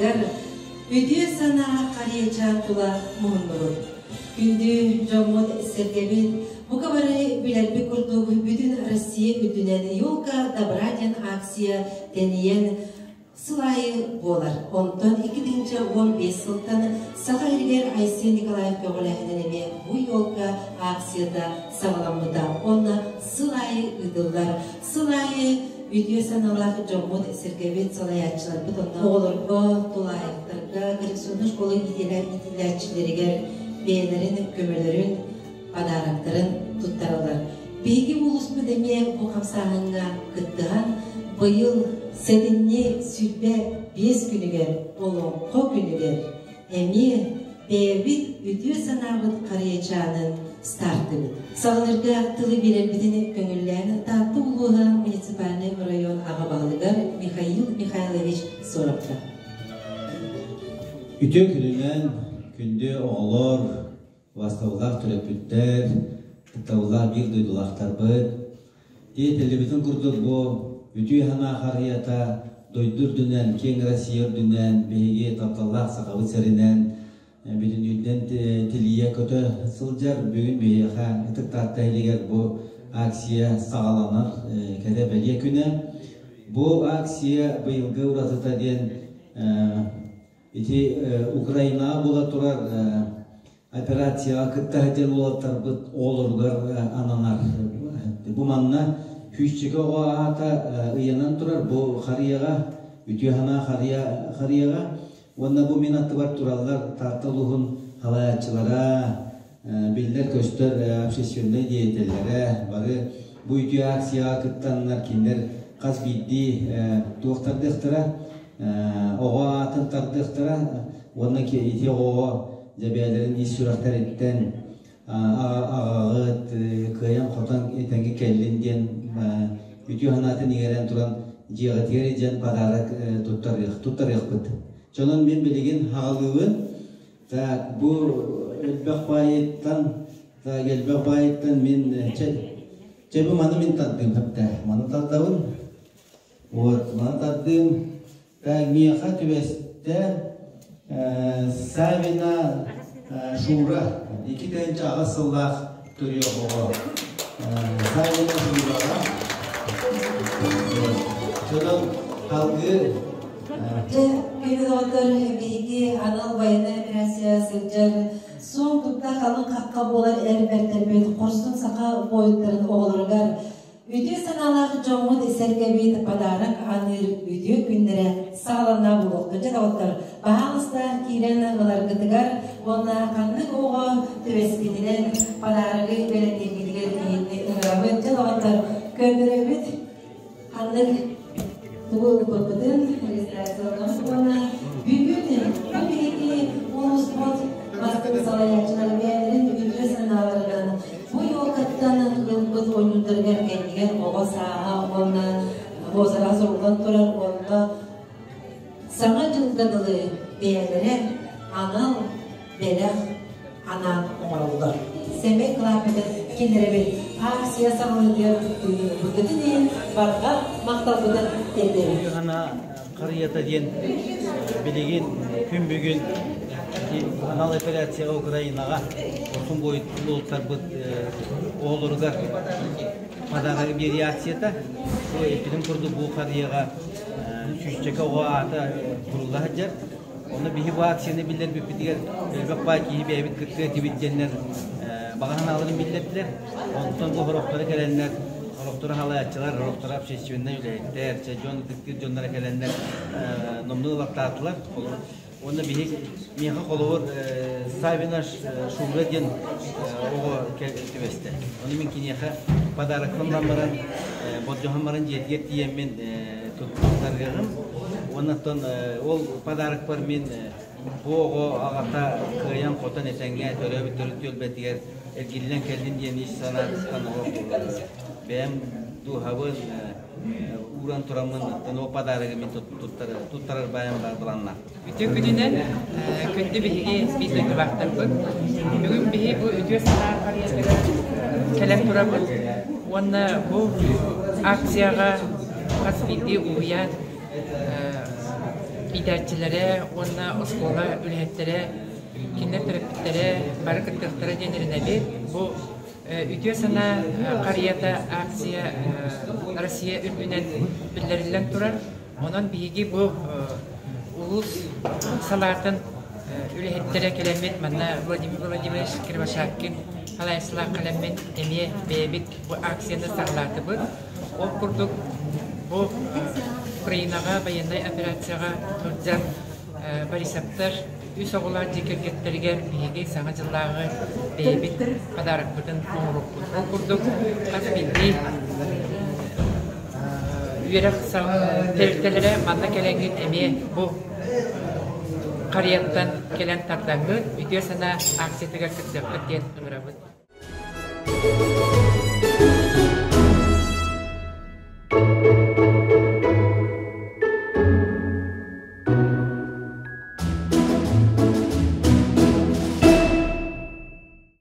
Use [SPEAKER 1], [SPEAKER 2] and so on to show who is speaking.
[SPEAKER 1] Тааттабытыгар үтүө санаа харыйачаан тула муһуннубут. Күндү дьоммут-сэргэбит, бука бары билэрбит курдук бүтүн Россия үрдүнэн «Елка добра» диэн акция тэнийэн Сыл аайы буолар. Онтон 2015 сылтан Саха сиригэр Айсен Николаев көҕүлээһинэн эмиэ бу елка акцията саҕаламмыта уонна сыл аайы ыытыллар. Сыл аайы үтүө санаалаах дьоммут-сэргэбит, салайааччыларбыт онно оҕолорго, тулаайахтарга, коррекционнай школа иитиллээччилэригэр бэйэлэрин көмөлөрүн, подароктарын туттараллар. Биһиги улууспут эмиэ бу хамсааһыҥҥа кыттыһан, быйыл сэтинньи 25 күнүгэр Олоҥхо күнүгэр эмиэ бэйэбит үтүө санаабыт харыйачаанын стартыбыт. Саҕалыырга тылы биэрэрбитин көҥүллээн Таатта улууһа муниципальнай оройуон аҕа баһылыгар Михаил Михайлович Соровка.
[SPEAKER 2] Үтүө күнүнэн күндү оҕолор, Убаастабыллаах төрөппүттэр, тапталлаах биир дойдулаахтарбыт, тиэтэллибитин курдук бу үтүө санаа харыйата дойду үрдүнэн, киэҥ Россия үрдүнэн биһиги тапталлаах Сахабыт сиринэн бүтүннүүтүнэн тилийэ көтө сылдьар. Бүгүн биһиэхэ Ытык Таатта иһигэр бу акция саҕаланар кэрэ бэлиэ күнэ. Бу акция быйылгы уратыта диэн Ити Украинаҕа буола турар операцияҕа кытта сылдьар уолаттарбыт оҕолоругар ананар. Бу манна күүсчэкэ оҕо аата ыйанан турар бу харыйаҕа, үтүө санаа харыйа харыйаҕа. Уонна бу мин аттыбар тураллар Таатта улууһун халайааччылара, биллэр-көстөр общественнай деятеллэрэ бары бу үтүө акцияҕа кыттаннар кинилэр хас биирдии туох тардыахтара оҕо аатын тардыахтара уонна ити оҕоҕо дьэбээлэрин ис сүрэхтэриттэн аҕаҕыт кыайан-хотон этэҥҥэ кэллин диэн үтүө санаатын иҥэрэн туран дьиэҕитигэр илдьэн подарок туттарыахпыт. Дьонун мин билигин хаҕалыыбын. Так, бу элбэх баайыттан, так, элбэх баайыттан мин чэ, чэ бу маны мин тардыым хэптэ. Маны тардабын. Вот, маны тардыым. Так, миэхэ түбэстэ Савина Шура, 2008 сыллаах төрүөх оҕо. Савина Шураҕа. Чонон халгы
[SPEAKER 1] Дьэ, күнү доҕоттор, биһиги анал байыаннай операция сылдьар суон тутта халыҥ хахха буолар эр бэртэрбит хорсун саха буойуттарын оҕолоругар үтүө санаалаах дьоммут сэргэбит подарок аныыр үтүө күннэрэ саҕаланна буолуохтун. Дьэ доҕоттор, баһаалыста киирэн ыларгытыгар уонна ханнык оҕо түбэспитинэн подарогы бэлэмнииргитигэр иһитини ыҥырабыт. Дьэ доҕоттор, көрдөрөбүт Ханнык тугу ылбыппытын регистрацияланабыт уонна бүгүн бу биһиги улууспут бастыҥ салайааччылара бэйэлэрин үтүө санааларынан бу елкаттан ылбыт оонньууларыгар кэннигэр оҕо сааһа уонна возраст суруллан турар уонна Саҥа дьылга дылы бэйэлэрэ анал бэлэх анаан оҥороллор. Сэмэй кылааппытын киллэрэбит. Акция саҕалыытыгар кыттыыны иһин барҕа махталбытын тиэрдэбит.
[SPEAKER 2] Харыйата диэн билигин күн бүгүн анал операцияҕа Украинаҕа Орхун буолтарбыт оҕолоругар подарок биэрии акцията. Бу эппитим курдук бу харыйаҕа сүүсчэкэ оҕо аата курулла сылдьар. Онно биһи бу акцияны биллэрбиппитигэр элбэх баай киһи бэйэбит кыттыа этибит диэннэр баҕа санааларын биллэрдилэр. Онтон бу сорохторо кэлэннэр, сорохторо халааччылар, сорохторо общественнай үлэһиттэр, чэ дьон ытыктыыр дьонноро кэлэннэр номнуо ылаттаатылар. Уонна биһи миэхэ холобур Савина Шура диэн оҕо түбэстэ. Ону мин киниэхэ подарокпын ылан баран, болдьоһон баран дьиэтигэр тиийэммин туттарыаҕым. Уонна оттон ол подарокпар мин бу оҕо аҕата кыайан-хотон этэҥҥэ төрөөбүт төрүт түөлбэтигэр эргиллэн кэллин диэн ис санааттан олох бэйэм дууһабын ууран тураммын оттон ол подарогы мин туттарар баайым баар быланна.
[SPEAKER 3] Үтүө күнүнэн күндү биһиги биир дойдулаахтарбыт. Бүгүн биһи бу үтүө санаа харыйатыгар кэлэн турабыт уонна бу акцияҕа хас биирдии уһуйаан иитээччилэрэ уонна оскуола үлэһиттэрэ, кинилэр төрөппүттэрэ бары кыттыахтара диэн эрэнэбит. Бу Үтүө санаа харыйата акция Россия үрдүнэн биллэриллэн турар. Онон биһиги бу улуус салаатын үлэһиттэрэ кэлэммит манна Владимир Владимирович Кривошапкин халайсылаах кэлэммит эмиэ бэйэбит бу акцияны саҕалаатыбыт. Ол курдук бу Украинаҕа байыаннай операцияҕа сылдьар Борисовтар үс оҕолоох дьиэ кэргэттэригэр биһиги Саҥа дьыллааҕы бэйэбит подарокпытын оҥоруохпут. Ол курдук хас биирдии үөрэх тэрилтэлэрэ манна кэлэҥҥит эмиэ бу харыйаттан кэлэн тардаҥҥыт, үтүө санаа акциятыгар кыттыаххыт диэн ыҥырабыт.